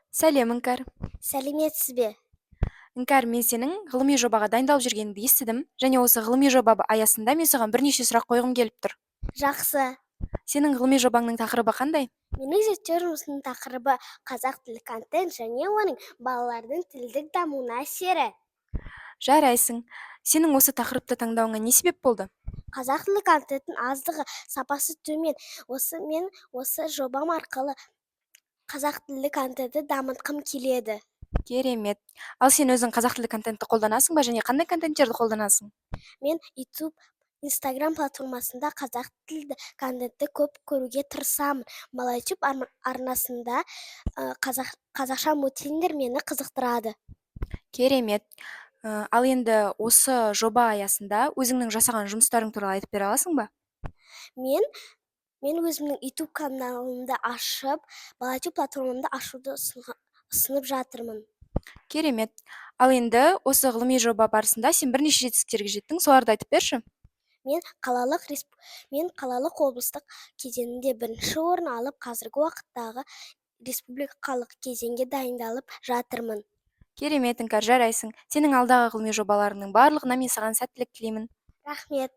Сәлем, Іңкәр! Сәлеметсіз бе? Іңкәр, мен сенің ғылыми жобаға дайындалып жүргеніңді естідім және осы ғылыми жоба аясында мен саған бірнеше сұрақ қойғым келіп тұр. Жақсы. Сенің ғылыми жобаңның тақырыбы қандай? Менің зерттеу жұмысымның тақырыбы: қазақ тілі контент және оның балалардың тілдік дамуына әсері. Жарайсың! Сенің осы тақырыпты таңдауыңа не себеп болды? Қазақ тілі контенттің аздығы, сапасы төмен. Осы мен осы жобам арқылы қазақ тілді контентті дамытқым келеді. Керемет! Ал сен өзің қазақ тілді контентті қолданасың ба және қандай контенттерді қолданасың? Мен YouTube, Instagram платформасында қазақ тілді контентті көп көруге тырысамын. Малайтюб арнасында қазақша мультфильмдер мені қызықтырады. Керемет! Ал енді осы жоба аясында өзіңнің жасаған жұмыстарың туралы айтып бере аласың ба? Мен өзімнің YouTube каналымды ашып, Балатюб платформамды ашуды ұсынып жатырмын. Керемет! Ал енді осы ғылыми жоба барысында сен бірнеше жетістіктерге жеттің, соларды айтып берші. Мен қалалық, облыстық кезеңінде бірінші орын алып, қазіргі уақыттағы республикалық кезеңге дайындалып жатырмын. Керемет, Іңкәр, жарайсың! Сенің алдағы ғылыми жобаларыңның барлығына мен саған сәттілік тілеймін. Рахмет.